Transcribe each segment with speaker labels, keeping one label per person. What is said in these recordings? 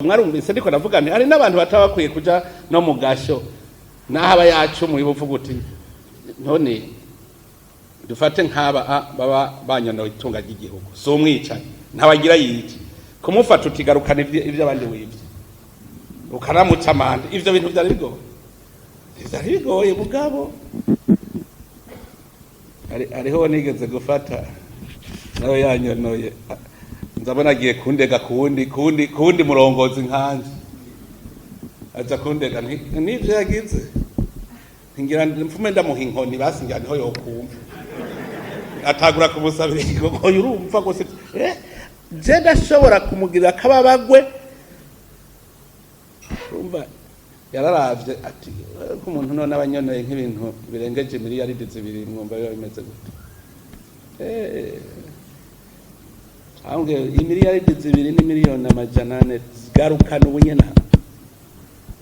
Speaker 1: Mwarumvise ndiko ndavuga nti hari n'abantu bataba bakwiye kuja no mu gasho, naho aba yacumuye. Uvuga uti none dufate nk'aba baba banyonoye itunga ry'igihugu, si umwicanyi, ntawagira yice, kumufata utigarukana ivyo abandi wivye, ukanamuca amande, ivyo bintu vyari bigoye? Vyari bigoye. Mugabo hariho nigeze gufata nawe yanyonoye, nzabona agiye kundega kuwundi murongozi nkanje, aza kundega nivyo yagize, ngira mfume ndamuha inkoni basi, ngira niho yokumva. Atagura kumusabira ikigogo, urumva gose je ndashobora kumugirira akababagwe. Urumva yararavye ati ko umuntu none abanyonoye nk'ibintu birengeje miliyaridi 2, mwumva biba bimeze gute? Ambwiye imiliyaridi 2 n'imiliyoni 400, garukana ubunyene aha,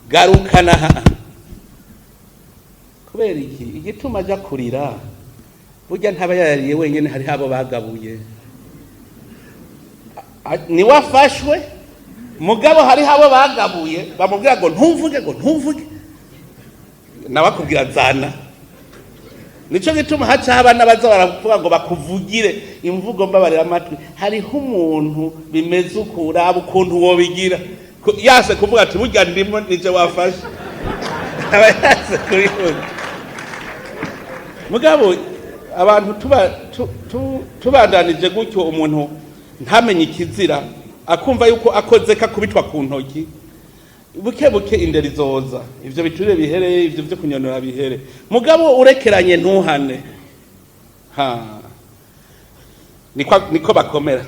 Speaker 1: garukana aha. Kubera iki? Igituma aja kurira, burya ntaba yayariye wenyene, hariho abo bagabuye. Niwe afashwe, mugabo hariho abo bagabuye bamubwira ngo ntuvuge, ngo ntuvuge, nawe akubwira zana. Nico gituma haca haba n'abaza baravuga ngo bakuvugire imvugo mbabarira amatwi. Hariho umuntu bimeze uku, uraba ukuntu wobigira. Yase kuvuga ati burya ndimo nije wafashe, aba yase kubivuga. Mugabo abantu tuba tubandanije gutyo, umuntu ntamenye ikizira, akumva yuko akoze kakubitwa ku ntoki, buke buke indero izoza, ivyo biturire bihere, ivyo vyo kunyonora bihere. Mugabo urekeranye ntuhane, ha niko bakomera.